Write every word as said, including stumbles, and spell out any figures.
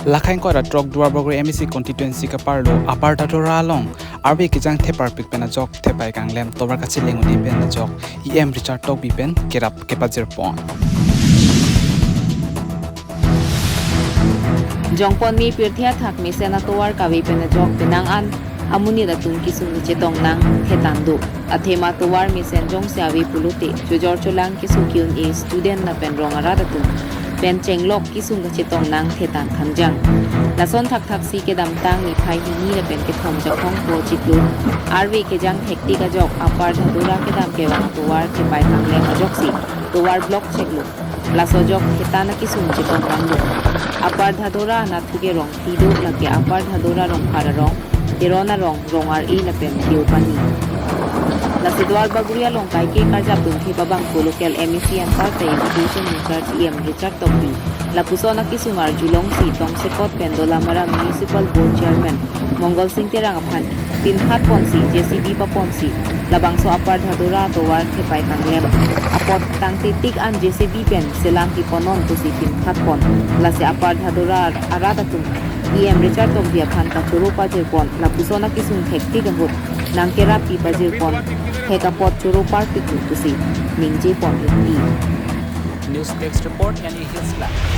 Lakhain kora trok Duarbagori M A C constituency kaparlo Upper Dhadora along arve kejang theparpik pen ajok thepai kanglem tovar kacheleng un-e pen ajok E M Richard Tokbi pen kerap kepajirpon. Jongpon me pirthe athak mesen atovar kave pen ajok penang an amonit atum kesung kachetong nang thetan do. Athema tovar mesen jongsi ave pulote chojor cholang kesung ke-un-e student lapen rong arat atum pen chenglok kesung kachetong nang thetan thangjang. Lason thakthaksi kedamtang niphai hini lapen kethom Jakhong po chiklo arve kejang thektik ajok Upper Dhadora kedam kevang atovar thepai kanglem ajoksi tovar block cheklo. Laso ajok thetan akesung chetong nanglo. Upper Dhadora anatthu ke Rongpi do, lake Upper Dhadora Rongphar arong, Teron arong, Rong Ar-e lapen Deopani. Lasi Duarbagori along kaike karjap dunthip abangphu local M A C anparta education in-charge E M Richard Tokbi lapuson akesung arjulongsi tongsekot pen Dolamara Municipal Board Chairman Mongol Sing Terang aphan pinphat ponsi J C B paponsi labangso Upper Dhadora atovar thepai kanglem apot tangtetik an J C B pen selam kiponon pusi pinphat pon. Lasi Upper Dhadora arat atum E M Richard Tokbi aphan kachoro pajirpon, lapuson akesung thektik ahut nangkerappi pajirpon, thek apot choro parpik pusi ningje pon rinti. News Desk Report, N A Hills Live.